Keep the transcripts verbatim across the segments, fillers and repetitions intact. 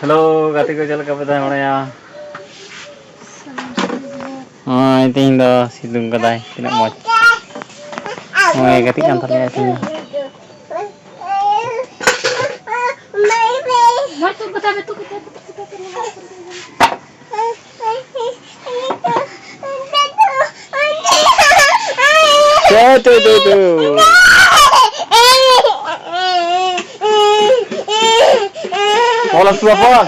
Hello ᱜᱟᱛᱮ ᱠᱚ, ᱪᱮᱫ ᱞᱮᱠᱟ ᱯᱮ ᱛᱟᱦᱮᱸ ᱵᱟᱲᱟᱭᱟ? ᱱᱚᱜᱼᱚᱭ ᱛᱮᱦᱮᱧ ᱫᱚ ᱥᱤᱛᱩᱝ ᱠᱟᱫᱟᱭ, ᱛᱤᱱᱟᱹᱜ ᱢᱚᱡᱽ᱾ ᱱᱚᱜᱼᱚᱭ ᱜᱟᱛᱮᱜ ᱠᱟᱱ ᱛᱟᱞᱮᱭᱟ ᱛᱮᱦᱮᱧ ᱫᱚ᱾ ᱛᱩ, ᱛᱩ, ᱛᱩ, ᱛᱩ᱾ ᱚᱞ ᱦᱚᱪᱚ ᱵᱟᱯᱟ᱾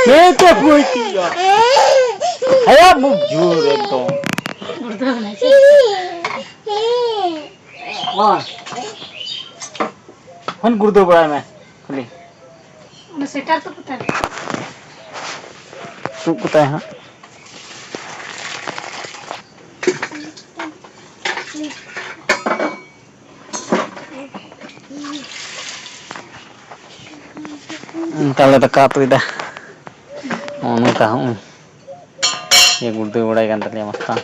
ᱪᱮᱫ ᱛᱮ ᱦᱩᱭ ᱠᱮᱭᱟ? ᱦᱮᱭᱟ, ᱢᱩᱠ ᱡᱳᱨ ᱮᱠᱫᱚᱢ᱾ ᱦᱚᱱ ᱜᱩᱲᱫᱟᱹ ᱵᱟᱲᱟᱭ ᱢᱮ ᱠᱷᱟᱹᱞᱤ᱾ ᱚᱱᱟ ᱥᱮᱴᱟᱨ ᱛᱚ ᱠᱚᱛᱟᱭ? ᱛᱩᱫ ᱠᱚᱛᱟᱭ ᱦᱟᱸᱜ᱾ ᱚᱱᱠᱟ ᱞᱮ ᱫᱟᱠᱟ ᱩᱛᱩᱭᱮᱫᱟ᱾ ᱱᱚᱜᱼᱚ ᱱᱚᱝᱠᱟ ᱦᱚᱸᱜᱼᱚᱭ᱾ ᱤᱭᱟᱹ ᱜᱩᱲᱫᱟᱹ ᱵᱟᱲᱟᱭ ᱠᱟᱱ ᱛᱟᱞᱮᱭᱟ ᱢᱟᱥᱛᱟᱱ᱾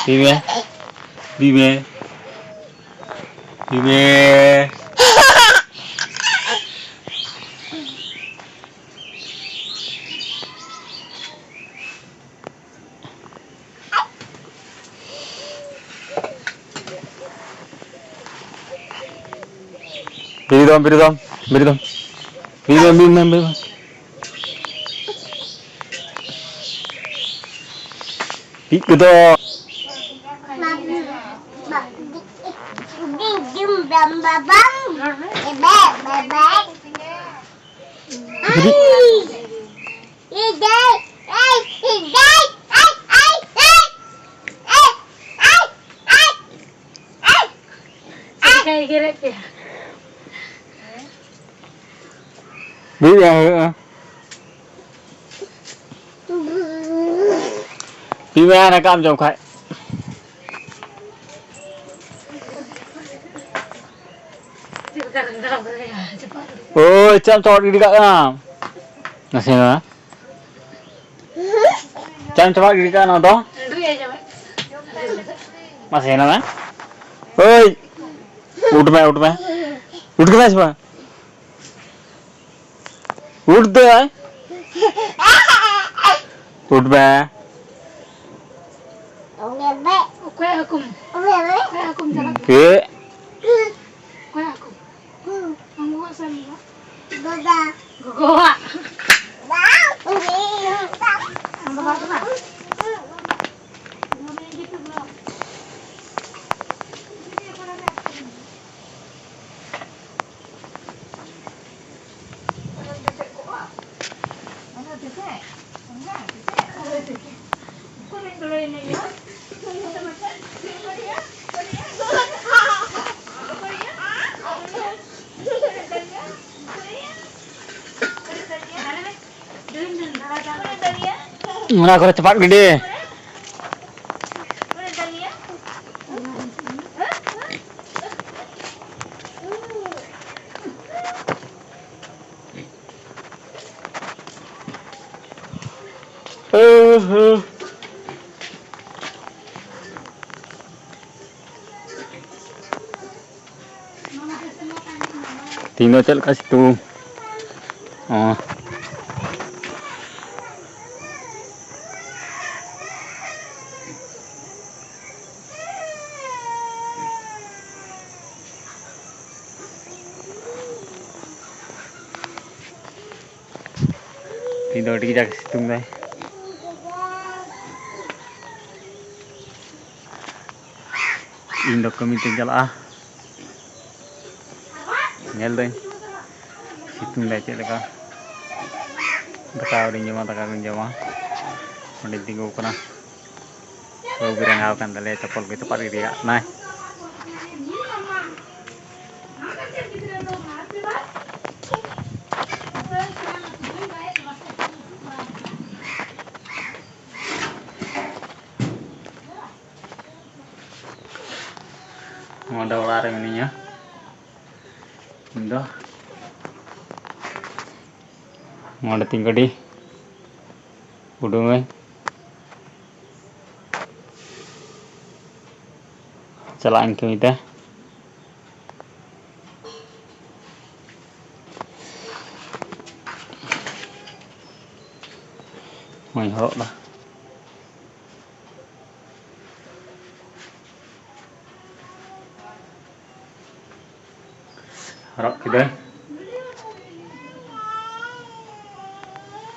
ᱵᱤᱵᱮ, ᱵᱤᱵᱮ, ᱵᱤᱵᱮ᱾ ᱵᱤᱨᱤᱫᱚᱢ, ᱵᱤᱨᱤᱫᱚᱢ, ᱵᱤᱨᱤᱫᱚᱢ᱾ ᱵᱤᱨᱤᱫᱚᱢ, ᱵᱤᱨᱤᱫᱚᱢ, ᱵᱤᱨᱤᱫᱚᱢ᱾ ᱯᱤᱡ ᱠᱚᱫᱚ᱾ ᱵᱤᱨᱤᱫ᱾ ᱪᱮᱫ ᱞᱮᱠᱟᱭ ᱮᱜᱮᱨᱮᱫ ᱯᱮᱭᱟ? ᱵᱤᱨᱤᱫ ᱵᱟᱝ ᱦᱩᱭᱩᱜᱼᱟ᱾ ᱵᱤᱨᱤᱫ ᱵᱟᱝ ᱨᱟᱠᱟᱵ ᱡᱚᱢ ᱠᱷᱟᱡ᱾ ᱳᱭ, ᱪᱮᱫ ᱮᱢ ᱪᱚᱴ ᱜᱤᱰᱤ ᱠᱟᱜ ᱠᱟᱱᱟ? ᱱᱟᱥᱮ ᱱᱟ᱾ ᱪᱮᱫ ᱮᱢ ᱪᱚᱴ ᱜᱤᱰᱤ ᱠᱟᱜ ᱱᱚᱣᱟ ᱫᱚ? ᱢᱟᱥᱮ ᱱᱟ ᱢᱮ᱾ ᱳᱭ, ᱩᱴ ᱢᱮ, ᱩᱴ ᱢᱮ᱾ ᱩᱰᱩᱠ ᱠᱟᱫᱟᱭ ᱥᱮ ᱵᱟᱝ? ᱩᱰᱩᱠ ᱫᱟᱭ᱾ ᱩᱰᱩᱠ ᱢᱮ᱾ ᱚᱠᱚᱭᱟᱜ ᱦᱟᱹᱠᱩᱢ? ᱚᱠᱚᱭᱟᱜ ᱦᱟᱹᱠᱩᱢ ᱪᱟᱞᱟᱜ ᱠᱟᱱᱟ? ᱪᱮᱫ? ᱚᱠᱚᱭᱟᱜ ᱦᱟᱹᱠᱩ? ᱟᱢ ᱜᱚᱜᱚᱣᱟᱜ ᱥᱮ ᱟᱢ ᱵᱟᱵᱟ? ᱜᱚᱜᱚᱣᱟᱜ᱾ ᱟᱢ ᱵᱟᱵᱟ ᱠᱟᱱᱟ? ᱚᱱᱟ ᱠᱚᱨᱮ ᱪᱟᱯᱟᱫ ᱜᱤᱰᱤ᱾ ᱛᱮᱦᱮᱧ ᱫᱚ ᱪᱮᱫ ᱞᱮᱠᱟ ᱥᱤᱛᱩᱝ? ᱚ᱾ ᱛᱮᱦᱮᱧ ᱫᱚ ᱟᱹᱰᱤ ᱠᱟᱡᱟᱠ ᱥᱤᱛᱩᱝ ᱫᱟᱭ᱾ ᱤᱧ ᱫᱚ ᱠᱟᱹᱢᱤ ᱛᱮᱧ ᱪᱟᱞᱟᱜᱼᱟ᱾ ᱧᱮᱞ ᱫᱟᱹᱧ ᱥᱤᱛᱩᱝ ᱫᱟᱭ ᱪᱮᱫ ᱞᱮᱠᱟ᱾ ᱫᱟᱠᱟ ᱟᱹᱣᱨᱤᱧ ᱡᱚᱢᱟ, ᱫᱟᱠᱟ ᱠᱚᱧ ᱡᱚᱢᱟ᱾ ᱚᱸᱰᱮᱧ ᱛᱤᱸᱜᱩ ᱟᱠᱟᱱᱟ᱾ ᱵᱟᱹᱦᱩ ᱜᱮ ᱨᱟᱸᱜᱟᱣ ᱟᱠᱟᱱ ᱛᱟᱞᱮᱭᱟ, ᱪᱟᱯᱚᱞ ᱜᱮ ᱪᱟᱯᱟᱫ ᱜᱤᱰᱤ ᱠᱟᱜ ᱠᱟᱱᱟᱭ᱾ ᱱᱚᱰᱮ ᱚᱲᱟᱜ ᱨᱮ ᱢᱤᱱᱟᱹᱧᱟ ᱤᱧ ᱫᱚ᱾ ᱱᱚᱰᱮ ᱛᱤᱧ ᱜᱟᱹᱰᱤ, ᱩᱰᱩᱝᱟᱹᱧ, ᱪᱟᱞᱟᱜ ᱟᱹᱧ ᱠᱟᱹᱢᱤ ᱛᱮ᱾ ᱱᱚᱣᱟᱧ ᱦᱚᱨᱚᱜ ᱫᱟ᱾ ᱦᱚᱨᱚᱜ ᱠᱤᱫᱟᱹᱧ᱾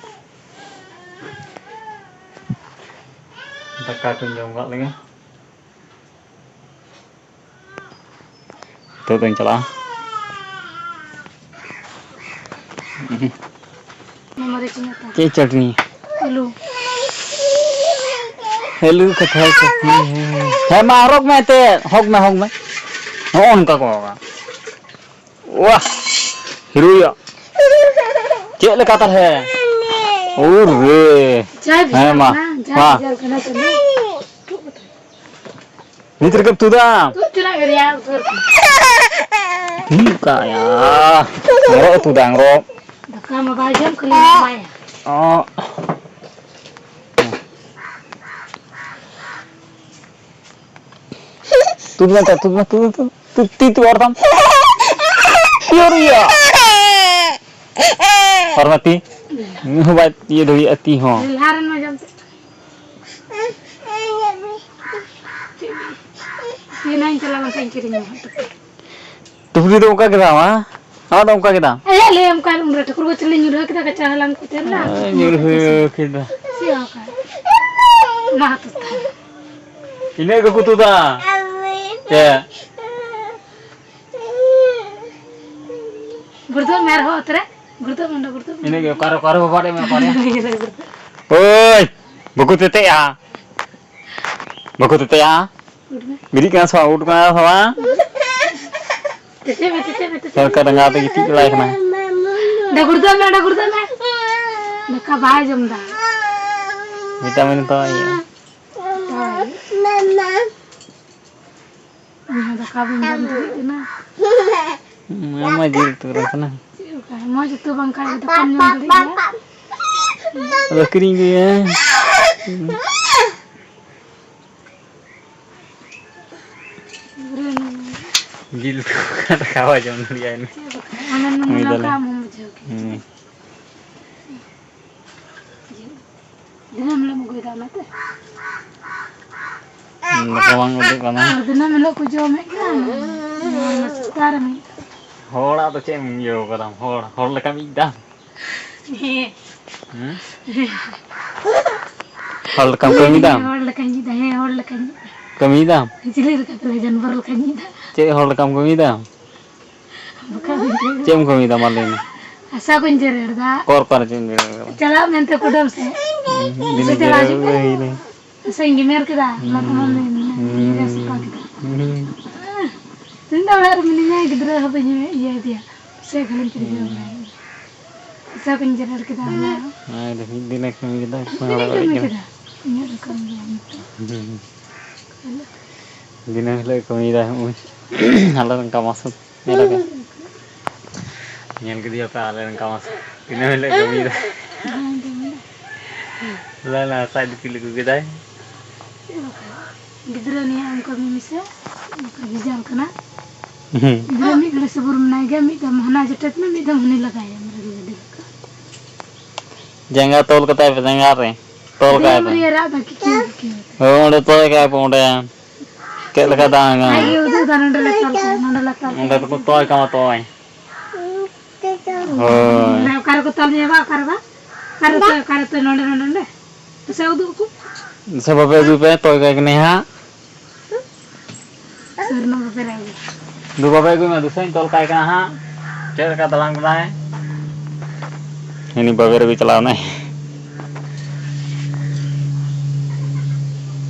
ᱫᱟᱠᱟ ᱠᱚᱧ ᱡᱚᱢ ᱠᱟᱜ ᱞᱮᱜᱮ᱾ ᱱᱤᱛᱚᱜ ᱫᱚᱧ ᱪᱟᱞᱟᱜᱼᱟ᱾ ᱪᱮᱫ ᱪᱟᱴᱱᱤ? ᱟᱹᱞᱩ᱾ ᱟᱹᱞᱩ ᱠᱟᱛᱷᱟ ᱪᱟᱴᱱᱤ᱾ ᱦᱮᱸ, ᱦᱮᱸ, ᱦᱮᱸ᱾ ᱦᱮᱸ, ᱢᱟ ᱦᱚᱨᱚᱜ ᱢᱮ ᱮᱱᱛᱮᱫ᱾ ᱦᱚᱜ ᱢᱮ, ᱦᱚᱜ ᱢᱮ᱾ ᱦᱚᱸᱜᱼᱚ ᱱᱚᱝᱠᱟ ᱠᱚ ᱦᱚᱨᱚᱜᱟ᱾ ᱣᱟᱦ! ᱦᱤᱨᱩᱭᱟ᱾ ᱪᱮᱫ ᱞᱮᱠᱟ ᱛᱟᱞᱦᱮ? ᱩᱨ ᱨᱮ᱾ ᱡᱟᱭ ᱦᱮᱸ, ᱢᱟ, ᱵᱷᱮᱡᱟᱞ ᱠᱟᱱᱟ, ᱡᱟᱭ ᱢᱟ᱾ ᱵᱷᱮᱡᱟᱞ ᱠᱟᱱᱟ, ᱪᱚᱞᱚ᱾ ᱱᱤᱛ ᱨᱮᱜᱮᱢ ᱛᱩᱫᱟ? ᱛᱩᱫ ᱪᱚᱞᱟᱜ ᱜᱮ ᱨᱮᱭᱟᱲ ᱩᱛᱟᱹᱨ ᱠᱟᱱᱟ᱾ ᱦᱩᱸ, ᱠᱟᱭᱟ᱾ ᱟᱝᱨᱚᱵ ᱩᱛᱩ ᱫᱟ, ᱟᱝᱨᱚᱵ᱾ ᱫᱟᱠᱟ ᱢᱟ ᱵᱟᱭ ᱡᱚᱢ ᱠᱷᱟᱹᱞᱤ ᱮᱢᱟᱭᱟ᱾ ᱚ᱾ ᱛᱩᱫ ᱢᱮ, ᱛᱩᱫ ᱢᱮ, ᱛᱩᱫ, ᱛᱩᱫ, ᱛᱩᱫ, ᱛᱤ ᱛᱩᱫ ᱚᱨ ᱛᱟᱢ᱾ ᱤᱭᱩᱨᱤᱭᱟ᱾ ᱚᱨ ᱢᱮ ᱛᱤ᱾ ᱢᱤᱫ ᱦᱚᱸ ᱵᱟᱭ ᱤᱭᱟᱹ ᱫᱟᱲᱮᱭᱟᱜᱼᱟ ᱛᱤ ᱦᱚᱸ᱾ ᱞᱟᱦᱟ ᱨᱮᱱ ᱢᱟ ᱡᱚᱢ ᱛᱮ᱾ ᱛᱤᱱᱟᱹᱧ ᱪᱟᱞᱟᱣ ᱞᱮᱱᱠᱷᱟᱱ ᱠᱤᱨᱤᱧ ᱟᱢᱟ ᱦᱟᱸᱜ᱾ ᱴᱩᱯᱨᱤ ᱫᱚ ᱚᱱᱠᱟ ᱠᱮᱫᱟᱢ, ᱦᱟ? ᱟᱢᱟᱜ ᱫᱚ ᱚᱱᱠᱟ ᱠᱮᱫᱟᱢ? ᱮᱭᱟ, ᱞᱟᱹᱭᱟᱢ ᱠᱟᱱ ᱩᱱᱨᱮ ᱴᱷᱟᱹᱠᱩᱨ ᱵᱟᱹᱪᱤ ᱞᱮ ᱧᱩᱨᱦᱟᱹ ᱠᱮᱫᱟ, ᱠᱟᱪᱟ ᱦᱟᱞᱟᱝ ᱠᱚ ᱛᱮᱨ ᱞᱟ᱾ ᱮᱭ, ᱧᱩᱨᱦᱟᱹ ᱠᱮᱫᱟ᱾ ᱪᱮᱫ ᱦᱚᱸ ᱵᱟᱝ᱾ ᱚᱱᱟ ᱦᱚᱛᱮᱡ ᱛᱮ᱾ ᱤᱱᱟᱹᱜ ᱜᱮᱠᱚ ᱛᱩᱫᱟ᱾ ᱪᱮᱫ? ᱜᱩᱲᱫᱟᱹᱜ ᱢᱮ ᱟᱨᱦᱚᱸ ᱚᱛ ᱨᱮ᱾ ᱜᱩᱲᱫᱟᱹᱜ ᱢᱮ, ᱚᱸᱰᱮ ᱜᱩᱲᱫᱟᱹᱜ ᱢᱮ᱾ ᱤᱱᱟᱹ ᱜᱮ, ᱚᱠᱟᱨᱮ, ᱚᱠᱟᱨᱮ ᱵᱟᱵᱟ ᱨᱮ ᱢᱮ, ᱚᱠᱟᱨᱮ? ᱜᱩᱲᱫᱟᱹᱜ ᱢᱮ᱾ ᱳᱭ, ᱵᱟᱠᱚ ᱛᱮᱛᱮᱜᱼᱟ᱾ ᱵᱟᱠᱚ ᱛᱮᱛᱮᱜᱼᱟ᱾ ᱩᱰ ᱢᱮ᱾ ᱵᱤᱨᱤᱫ ᱠᱟᱱᱟ ᱥᱮ ᱵᱟᱝ? ᱩᱰ ᱠᱟᱱᱟ ᱥᱮ ᱵᱟᱝ? ᱛᱮᱛᱮᱜ ᱢᱮ, ᱛᱮᱛᱮᱜ ᱢᱮ, ᱛᱮᱛᱮᱜ ᱪᱮᱫ ᱞᱮᱠᱟ ᱢᱮ᱾ ᱰᱟᱸᱜᱟ ᱛᱮ ᱜᱤᱛᱤᱡ ᱪᱟᱞᱟᱣ ᱠᱟᱱᱟ᱾ ᱚᱸᱰᱮ ᱜᱩᱲᱫᱟᱹᱜ ᱢᱮ, ᱚᱸᱰᱮ ᱜᱩᱲᱫᱟᱹᱜ ᱢᱮ᱾ ᱫᱟᱠᱟ ᱵᱟᱭ ᱡᱚᱢ ᱫᱟ᱾ ᱵᱷᱤᱴᱟᱢᱤᱱ ᱦᱟᱛᱟᱣ ᱦᱩᱭᱩᱜᱼᱟ᱾ ᱦᱳᱭ᱾ ᱤᱧ ᱦᱚᱸ ᱫᱟᱠᱟ ᱵᱟᱹᱧ ᱡᱚᱢ ᱫᱟᱲᱮᱭᱟᱜ ᱠᱟᱱᱟ᱾ ᱦᱩᱸ, ᱟᱢ ᱢᱟ ᱡᱤᱞ ᱩᱛᱩ ᱠᱟᱱᱟ᱾ ᱪᱮᱫ ᱞᱮᱠᱟ? ᱢᱚᱡᱽ ᱩᱛᱩ ᱵᱟᱝ ᱠᱷᱟᱡ ᱫᱚ ᱫᱟᱠᱟᱢ ᱡᱚᱢ ᱫᱟᱲᱮᱭᱟᱜ ᱜᱮᱭᱟ? ᱟᱫᱚ ᱠᱤᱨᱤᱧ ᱟᱹᱜᱩᱭᱟ᱾ ᱡᱤᱞ ᱩᱛᱩ ᱫᱟᱠᱟ ᱵᱟᱭ ᱡᱚᱢ ᱫᱟᱲᱮᱭᱟᱜᱼᱟ ᱩᱱᱤ᱾ ᱪᱮᱫ ᱞᱮᱠᱟ? ᱟᱢᱮᱢ ᱱᱩᱱᱟᱹᱜ ᱩᱱᱤ ᱫᱚ ᱞᱟᱸᱜᱟ ᱞᱮ-, ᱟᱢ ᱦᱚᱸᱢ ᱵᱩᱡᱷᱟᱹᱣ ᱠᱮᱫᱟ᱾ ᱦᱩᱸ᱾ ᱡᱤᱞ᱾ ᱫᱤᱱᱟᱹᱢ ᱦᱤᱞᱳᱜ ᱮᱢ ᱟᱹᱜᱩᱭᱮᱫᱟ ᱚᱱᱟᱛᱮ? ᱫᱟᱠᱟ ᱵᱟᱝ ᱩᱰᱩᱠ ᱠᱟᱱᱟ᱾ ᱟᱨ ᱫᱤᱱᱟᱹᱢ ᱦᱤᱞᱳᱜ ᱠᱚ ᱡᱚᱢᱮᱫ ᱠᱟᱱ᱾ ᱱᱚᱣᱟ ᱥᱮᱛᱟᱜ ᱨᱮ ᱢᱤᱫ ᱫᱷᱟᱣ᱾ ᱦᱚᱲᱟᱜ ᱫᱚ ᱪᱮᱫ ᱮᱢ ᱤᱭᱟᱹ ᱠᱟᱫᱟᱢ? ᱦᱚᱲ, ᱦᱚᱲ ᱞᱮᱠᱟᱢ ᱤᱡ ᱫᱟ? ᱦᱮᱸ᱾ ᱦᱩᱸ? ᱦᱚᱲ ᱞᱮᱠᱟᱢ ᱠᱟᱹᱢᱤᱭᱮᱫᱟᱢ? ᱦᱚᱲ ᱞᱮᱠᱟᱧ ᱤᱡ ᱫᱟ, ᱦᱮᱸ, ᱦᱚᱲ ᱞᱮᱠᱟᱧ ᱤᱡ ᱫᱟ᱾ ᱠᱟᱹᱢᱤᱭᱮᱫᱟᱢ? ᱪᱤᱞᱤ ᱞᱮᱠᱟ ᱛᱟᱦᱞᱮ? ᱡᱟᱱᱣᱟᱨ ᱞᱮᱠᱟᱧ ᱤᱡ ᱫᱟ᱾ ᱪᱮᱫ ᱦᱚᱲ ᱞᱮᱠᱟᱢ ᱠᱟᱹᱢᱤᱭᱮᱫᱟᱢ? ᱵᱟᱠᱷᱟᱡ ᱫᱚ ᱪᱮᱫ ᱮᱢ ᱠᱟᱹᱢᱤᱭᱮᱫᱟ ᱢᱟ ᱞᱟᱹᱭ ᱢᱮ? ᱦᱟᱥᱟ ᱠᱚᱧ ᱡᱮᱨᱮᱲ ᱫᱟ᱾ ᱚᱠᱟ, ᱚᱠᱟᱨᱮ ᱪᱮᱫ ᱮᱢ ᱡᱮᱨᱮᱲ ᱠᱟᱫᱟ? ᱪᱟᱞᱟᱜ ᱢᱮᱱᱛᱮ ᱠᱩᱰᱟᱹᱢ ᱥᱮᱫ᱾ ᱦᱩᱸ, ᱥᱮ ᱵᱤᱱᱟᱹ ᱪᱟᱞᱟᱜ ᱡᱮᱨᱮᱲ ᱦᱤᱡᱩᱜ ᱜᱮ ᱢᱮ᱾ ᱦᱩᱭᱱᱟ᱾ ᱦᱟᱥᱟᱧ ᱜᱮᱢᱮᱨ ᱠᱮᱫᱟ, ᱚᱱᱟ ᱛᱮ ᱢᱟ ᱞᱟᱹᱭ ᱢᱮ, ᱦᱩᱸ᱾ ᱤᱧ ᱜᱮ ᱥᱟᱯᱷᱟ ᱠᱮᱫᱟ᱾ ᱦᱩᱸ᱾ ᱤᱧ ᱫᱚ ᱚᱲᱟᱜ ᱨᱮ ᱢᱤᱱᱟᱹᱧᱟ, ᱜᱤᱫᱽᱨᱟᱹ ᱦᱚᱸ ᱵᱟᱹᱧ ᱤᱭᱟᱹᱭᱮᱫᱮᱭᱟ᱾ ᱥᱮ ᱠᱷᱟᱹᱞᱤᱧ ᱯᱤᱨᱜᱟᱹᱣ ᱵᱟᱲᱟᱭᱮᱫ ᱦᱟᱥᱟ ᱠᱚᱧ ᱡᱮᱨᱮᱲ ᱠᱮᱫᱟ, ᱚᱱᱟ ᱟᱨ ᱢᱤᱫ ᱫᱤᱱᱮ ᱠᱟᱹᱢᱤ ᱠᱮᱫᱟ, ᱛᱤᱱᱟᱹᱜ ᱤᱧ ᱠᱟᱹᱢᱤ ᱠᱮᱫᱟ? ᱤᱧᱟᱹᱜ ᱫᱚ ᱠᱟᱹᱢᱤ ᱫᱚ ᱵᱟᱹᱱᱩᱜ ᱛᱤᱧᱟ᱾ ᱦᱩᱸ᱾ ᱫᱤᱱᱟᱹᱢ ᱦᱤᱞᱳᱜ ᱠᱟᱹᱢᱤᱭᱮᱫᱟᱭ ᱦᱚᱸᱜᱼᱚᱭ᱾ ᱟᱞᱮ ᱨᱮᱱ ᱠᱟᱢᱟᱥ ᱧᱮᱞ ᱟᱠᱟᱫ? ᱧᱮᱞ ᱠᱮᱫᱮᱭᱟ ᱯᱮ ᱟᱞᱮ ᱨᱮᱱ ᱠᱟᱢᱟᱥ ᱛᱤᱱᱟᱹᱜ ᱦᱤᱞᱳᱜ ᱠᱟᱹᱢᱤᱭᱮᱫᱟᱭ᱾ ᱦᱮᱸ, ᱠᱟᱹᱢᱤ᱾ ᱞᱟᱭ ᱞᱟᱭ ᱦᱟᱥᱟᱭ ᱫᱤᱯᱤᱞ ᱟᱹᱜᱩ ᱠᱮᱫᱟᱭ᱾ ᱜᱤᱫᱽᱨᱟᱹ ᱱᱤᱭᱟᱹ ᱟᱢ ᱠᱟᱹᱢᱤ ᱢᱮᱥᱮ, ᱚᱱᱠᱟ ᱵᱷᱮᱡᱟᱞ ᱠᱟᱱᱟ᱾ ᱦᱩᱸ᱾ ᱜᱤᱫᱽᱨᱟᱹ ᱢᱤᱫ ᱜᱷᱟᱹᱲᱤ ᱥᱚᱵᱩᱨ ᱢᱮᱱᱟᱭ ᱜᱮᱭᱟ, ᱢᱤᱫ ᱫᱚᱢ ᱦᱟᱱᱟ ᱡᱚᱴᱮᱫ ᱢᱮ, ᱢᱤᱫ ᱫᱚᱢ ᱦᱟᱹᱱᱤ ᱞᱟᱜᱟᱭᱮᱢ, ᱨᱟᱹᱜᱤ ᱜᱟᱹᱰᱤ ᱞᱮᱠᱟ᱾ ᱡᱟᱸᱜᱟ ᱛᱚᱞ ᱠᱟᱛᱟᱭ ᱯᱮ, ᱡᱟᱸᱜᱟ ᱨᱮ᱾ ᱛᱚᱞ ᱠᱟᱭ ᱯᱮ᱾ ᱨᱟᱜ ᱫᱟ ᱠᱤᱠᱤ ᱠᱤᱠᱤ᱾ ᱦᱳᱭ, ᱚᱸᱰᱮ ᱛᱚᱞ ᱠᱟᱭ ᱯᱮ, ᱚᱸᱰᱮ᱾ ᱪᱮᱫ ᱞᱮᱠᱟ ᱫᱟᱬᱟᱱᱟ? ᱟᱡ ᱜᱮ ᱩᱫᱩᱜ ᱫᱟ, ᱱᱚᱸᱰᱮ ᱞᱮ ᱛᱚᱞ ᱠᱟᱭᱟ, ᱱᱚᱸᱰᱮ ᱞᱮ ᱛᱚᱞ ᱠᱟᱭᱟ᱾ ᱚᱸᱰᱮ ᱫᱚᱠᱚ ᱛᱚᱞ ᱠᱟᱢᱟ ᱛᱚᱭ᱾ ᱦᱳᱭ᱾ ᱢᱟᱱᱮ ᱚᱠᱟ ᱨᱮᱠᱚ ᱛᱚᱞ ᱢᱮᱭᱟ ᱵᱟ, ᱚᱠᱟ ᱨᱮ ᱵᱟ? ᱚᱠᱟ ᱨᱮ ᱛᱚᱭ, ᱚᱠᱟ ᱨᱮ ᱛᱚᱭ? ᱱᱚᱸᱰᱮ, ᱱᱚᱸᱰᱮ, ᱱᱚᱸᱰᱮ᱾ ᱥᱮ ᱩᱫᱩᱜ ᱟᱠᱚ? ᱥᱮ ᱵᱟᱯᱮ ᱩᱫᱩᱜ ᱯᱮ, ᱛᱚᱭ ᱠᱟᱭ ᱠᱟᱹᱱᱟᱹᱧ ᱦᱟᱸᱜ᱾ ᱥᱩᱨ ᱨᱮᱱᱟᱜ ᱵᱟᱯᱮ ᱨᱟᱜ ᱜᱮᱭᱟ᱾ ᱫᱩ ᱵᱟᱵᱮ ᱟᱹᱜᱩᱭ ᱢᱮ, ᱫᱩᱥᱨᱟᱧ ᱛᱚᱞ ᱠᱟᱭ ᱠᱟᱱᱟ ᱦᱟᱸᱜ᱾ ᱪᱮᱫ ᱞᱮᱠᱟ ᱫᱟᱬᱟᱱ ᱠᱟᱱᱟᱭ᱾ ᱦᱟᱹᱱᱤ ᱵᱟᱵᱮᱨ ᱟᱹᱜᱩ ᱪᱟᱞᱟᱣ ᱮᱱᱟᱭ᱾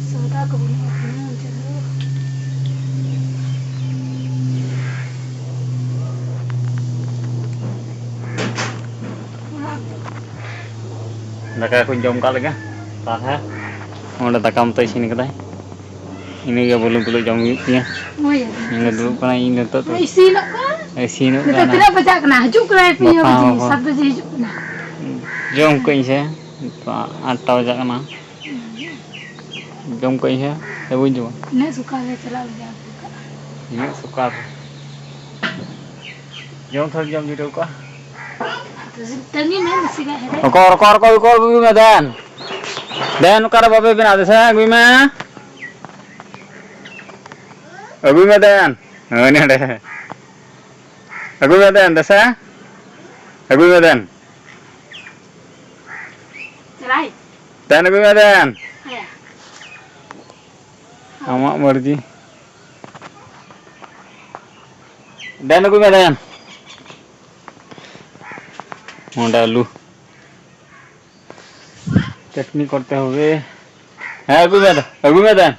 ᱥᱚᱣᱫᱟ ᱠᱚ ᱵᱟᱹᱱᱩᱜᱼᱟ, ᱦᱩᱱᱟᱹᱝ ᱪᱮᱫ ᱦᱚᱸ᱾ ᱫᱟᱠᱟ ᱠᱚᱧ ᱡᱚᱢ ᱠᱟᱜ ᱞᱮᱜᱮ, ᱛᱟᱦᱞᱮ ᱚᱸᱰᱮ ᱫᱟᱠᱟ ᱢᱚᱛᱚ ᱤᱥᱤᱱ ᱠᱟᱫᱟᱭ᱾ ᱤᱱᱟᱹᱜᱮ ᱵᱩᱞᱩᱝ ᱛᱩᱞᱩᱡ ᱡᱚᱢ ᱦᱩᱭᱩᱜ ᱛᱤᱧᱟᱹ᱾ ᱦᱳᱭ᱾ ᱤᱧ ᱫᱚ ᱫᱩᱲᱩᱵ ᱠᱟᱱᱟ, ᱤᱧ ᱱᱤᱛᱚᱜ ᱫᱚ ᱤᱥᱤᱱᱚᱜ ᱠᱟᱱᱟ᱾ ᱤᱥᱤᱱᱚᱜ ᱱᱤᱛᱚᱜ ᱠᱟᱱᱟ᱾ ᱛᱤᱱᱟᱹᱜ ᱵᱟᱡᱟᱜ ᱠᱟᱱᱟ? ᱦᱤᱡᱩᱜ ᱠᱟᱱᱟᱭ ᱯᱮ ᱤᱭᱟᱹ ᱵᱟᱯᱟ ᱵᱟᱡᱮ, ᱵᱟᱵᱟ᱾ ᱥᱟᱛ ᱵᱟᱡᱮ ᱦᱤᱡᱩᱜ ᱠᱟᱱᱟ᱾ ᱡᱚᱢ ᱠᱟᱹᱧ ᱥᱮ, ᱱᱤᱛᱚᱜ ᱟᱴᱴᱟ ᱵᱟᱡᱟᱜ ᱠᱟᱱᱟ᱾ ᱡᱚᱢ ᱠᱟᱹᱧ ᱥᱮ, ᱥᱮ ᱵᱟᱹᱧ ᱡᱚᱢᱟ? ᱤᱱᱟᱹᱜ ᱥᱚᱠᱟᱞ ᱨᱮ ᱪᱟᱞᱟᱜ ᱞᱟᱹᱜᱤᱫ ᱟᱹᱜᱩ ᱠᱟᱜᱼᱟ᱾ ᱤᱱᱟᱹᱜ ᱥᱚᱠᱟᱞ ᱨᱮ? ᱡᱚᱢ ᱛᱷᱚᱲ ᱡᱚᱢ ᱡᱤᱨᱟᱹᱣ ᱠᱚᱜᱼᱟ᱾ ᱛᱟᱺᱜᱤ ᱢᱮ, ᱱᱟᱥᱮ ᱜᱟᱱ ᱦᱮᱰᱮᱡ᱾ ᱚᱠᱚᱨ, ᱚᱠᱚᱨ, ᱚᱠᱚᱨ, ᱚᱠᱚᱨ ᱟᱹᱜᱩᱭ ᱢᱮ ᱫᱮᱱ᱾ ᱫᱮᱱ, ᱚᱠᱟᱨᱮ ᱵᱟᱯᱮ ᱵᱮᱱᱟᱣ? ᱫᱮᱥᱮ ᱟᱹᱜᱩᱭ ᱢᱮ᱾ ᱟᱹᱜᱩᱭ ᱢᱮ ᱫᱮᱱ᱾ ᱦᱳᱭ ᱱᱚᱰᱮ᱾ ᱟᱹᱜᱩᱭ ᱢᱮ ᱫᱮᱱ, ᱫᱮᱥᱮ᱾ ᱟᱹᱜᱩᱭ ᱢᱮ ᱫᱮᱱ᱾ ᱪᱟᱞᱟᱭ᱾ ᱫᱮᱱ, ᱟᱹᱜᱩᱭ ᱢᱮ ᱫᱮᱱ᱾ ᱦᱮᱸ᱾ ᱟᱢᱟᱜ ᱢᱟᱹᱨᱡᱤ᱾ ᱫᱮᱱ, ᱟᱹᱜᱩᱭ ᱢᱮ ᱫᱮᱱ᱾ ᱚᱸᱰᱮ ᱟᱹᱞᱩ᱾ ᱪᱟᱴᱱᱤ ᱠᱚᱨᱛᱮ ᱦᱚᱵᱮ᱾ ᱦᱮᱸ, ᱟᱹᱜᱩᱭ ᱢᱮ, ᱟᱹᱜᱩᱭ ᱢᱮ ᱫᱮᱱ᱾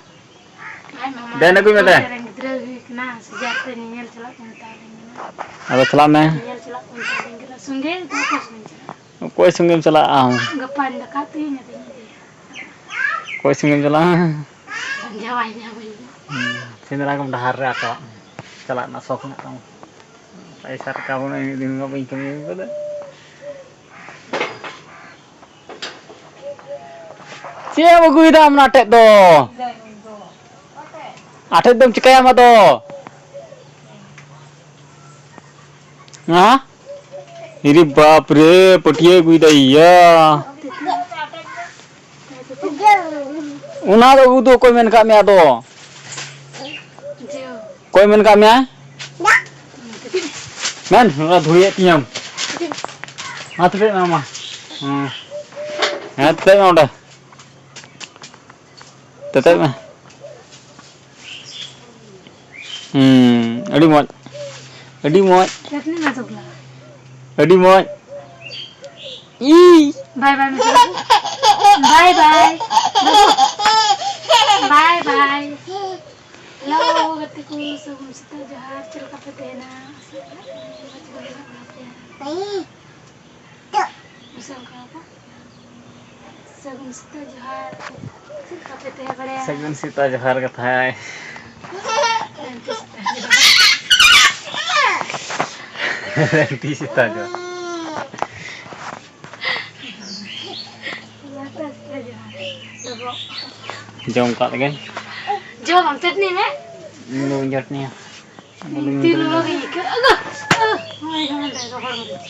ᱟᱭ ᱢᱟᱢᱟ, ᱫᱮᱱ, ᱟᱹᱜᱩᱭ ᱢᱮ ᱫᱮᱱ᱾ ᱜᱤᱫᱽᱨᱟᱹ ᱦᱩᱭ ᱠᱟᱱᱟ, ᱥᱤᱡᱟᱨ ᱛᱮ ᱧᱮᱧᱮᱞ ᱪᱟᱞᱟᱜ ᱠᱚ ᱢᱮᱛᱟ ᱫᱤᱧ ᱠᱟᱱᱟ᱾ ᱟᱫᱚ ᱪᱟᱞᱟᱜ ᱢᱮ᱾ ᱧᱮᱧᱮᱞ ᱪᱟᱞᱟᱜ ᱠᱚ ᱢᱮᱛᱟ ᱫᱤᱧ ᱠᱟᱱᱟ, ᱥᱚᱸᱜᱮ ᱫᱚ ᱚᱠᱚᱭ ᱥᱚᱸᱜᱮᱧ ᱪᱟᱞᱟᱜᱼᱟ? ᱚᱠᱚᱭ ᱥᱚᱸᱜᱮᱢ ᱪᱟᱞᱟᱜᱼᱟ ᱟᱢ? ᱜᱟᱯᱟᱧ ᱫᱟᱠᱟ ᱩᱛᱩᱭᱟᱹᱧ, ᱟᱫᱚᱧ ᱤᱫᱤᱭᱟ᱾ ᱚᱠᱚᱭ ᱥᱚᱸᱜᱮᱢ ᱪᱟᱞᱟᱜᱼᱟ? ᱡᱟᱶᱟᱭ ᱧᱟᱢᱟᱹᱧ᱾ ᱦᱩᱸ, ᱥᱮᱸᱫᱽᱨᱟ ᱠᱚᱢ ᱰᱟᱦᱟᱨ ᱨᱮ ᱟᱠᱚᱣᱟᱜ ᱪᱟᱞᱟᱜ ᱨᱮᱱᱟᱜ ᱥᱚᱠ ᱢᱮᱱᱟᱜ ᱛᱟᱢᱟ᱾ ᱯᱚᱭᱥᱟ ᱴᱟᱠᱟ ᱵᱟᱹᱱᱩᱜᱼᱟ, ᱢᱤᱫ ᱫᱤᱱ ᱦᱚᱸ ᱵᱟᱹᱧ ᱠᱟᱹᱢᱤ ᱟᱹᱜᱩ ᱠᱟᱫᱟ᱾ ᱪᱮᱫ ᱮᱢ ᱟᱹᱜᱩᱭᱮᱫᱟ ᱟᱢ ᱚᱱᱟ ᱴᱷᱮᱡ ᱫᱚ? ᱟᱴᱷᱮᱡ ᱫᱚᱢ ᱪᱤᱠᱟᱹᱭᱟ ᱟᱢ ᱟᱫᱚ? ᱦᱮᱸ? ᱤᱨᱮ ᱵᱟᱯ ᱨᱮ, ᱯᱟᱹᱴᱭᱟᱹ ᱟᱹᱜᱩᱭᱮᱫᱟ ᱭᱟ᱾ ᱚᱱᱟ ᱫᱚ ᱟᱹᱜᱩ ᱫᱚ ᱚᱠᱚᱭ ᱢᱮᱱ ᱠᱟᱜ ᱢᱮᱭᱟ ᱟᱫᱚ? ᱚᱠᱚᱭ ᱢᱮᱱ ᱠᱟᱜ ᱢᱮᱭᱟ? ᱢᱮᱱ, ᱚᱱᱟ ᱫᱷᱩᱲᱤᱭᱮᱫ ᱛᱤᱧᱟᱢ᱾ ᱢᱟ ᱛᱮᱯᱮᱫ ᱢᱮ, ᱢᱟ᱾ ᱦᱮᱸ᱾ ᱦᱮᱸ, ᱛᱮᱯᱮᱫ ᱢᱮ ᱚᱸᱰᱮ᱾ ᱛᱮᱯᱮᱫ ᱢᱮ᱾ ᱦᱩᱸ, ᱟᱹᱰᱤ ᱢᱚᱡᱽ᱾ ᱟᱹᱰᱤ ᱢᱚᱡᱽ᱾ ᱪᱟᱹᱴᱱᱤ ᱢᱟ ᱫᱩᱜᱽᱞᱟ᱾ ᱟᱹᱰᱤ ᱢᱚᱡᱽ᱾ ᱤ᱾ ᱵᱟᱭ ᱵᱟᱭ ᱢᱮ᱾ ᱵᱟᱭ ᱵᱟᱭ᱾ ᱵᱟᱭ ᱵᱟᱭ᱾ ᱦᱮᱞᱳ, ᱜᱟᱛᱮ ᱠᱚ, ᱥᱟᱹᱜᱩᱱ ᱥᱮᱛᱟᱜ ᱡᱚᱦᱟᱨ᱾ ᱪᱮᱫ ᱞᱮᱠᱟ ᱯᱮ ᱛᱟᱦᱮᱱᱟ? ᱟᱥᱚᱜ ᱠᱟᱱᱟ ᱯᱮ ᱢᱚᱡᱽ ᱜᱮ ᱢᱮᱱᱟᱜ ᱵᱚᱱᱟ ᱯᱮ᱾ ᱵᱩᱡᱷᱟᱹᱣ ᱠᱟᱱᱟ ᱯᱮ? ᱥᱟᱹᱜᱩᱱ ᱥᱮᱛᱟᱜ ᱡᱚᱦᱟᱨ᱾ ᱪᱮᱫ ᱞᱮᱠᱟ ᱯᱮ ᱛᱟᱦᱮᱸ ᱵᱟᱲᱟᱭᱟ? ᱥᱟᱹᱜᱩᱱ ᱥᱮᱛᱟᱜ ᱡᱚᱦᱟᱨ ᱠᱟᱛᱷᱟᱭ᱾ ᱥᱟᱹᱜᱩᱱ ᱥᱮᱛᱟᱜ ᱡᱚᱦᱟᱨ᱾ ᱥᱟᱹᱜᱩᱱ ᱥᱮᱛᱟᱜ ᱡᱚᱦᱟᱨ᱾ ᱡᱚᱢ ᱠᱟᱜ ᱞᱮᱜᱮ᱾ ᱡᱚᱢ ᱟᱢ, ᱪᱟᱹᱴᱱᱤ ᱢᱮ᱾ ᱤᱧ ᱫᱚ ᱵᱟᱹᱧ ᱪᱟᱹᱴᱱᱤᱭᱟ᱾ ᱛᱤ ᱞᱚᱞᱚ ᱜᱤᱧ ᱟᱹᱭᱠᱟᱹᱣ᱾ ᱟᱜᱚ! ᱟᱜᱚ! ᱦᱚᱸᱜᱼᱚᱭ ᱡᱮᱢᱚᱱ ᱨᱚᱦᱚᱲ ᱢᱟᱹᱨᱤᱪ᱾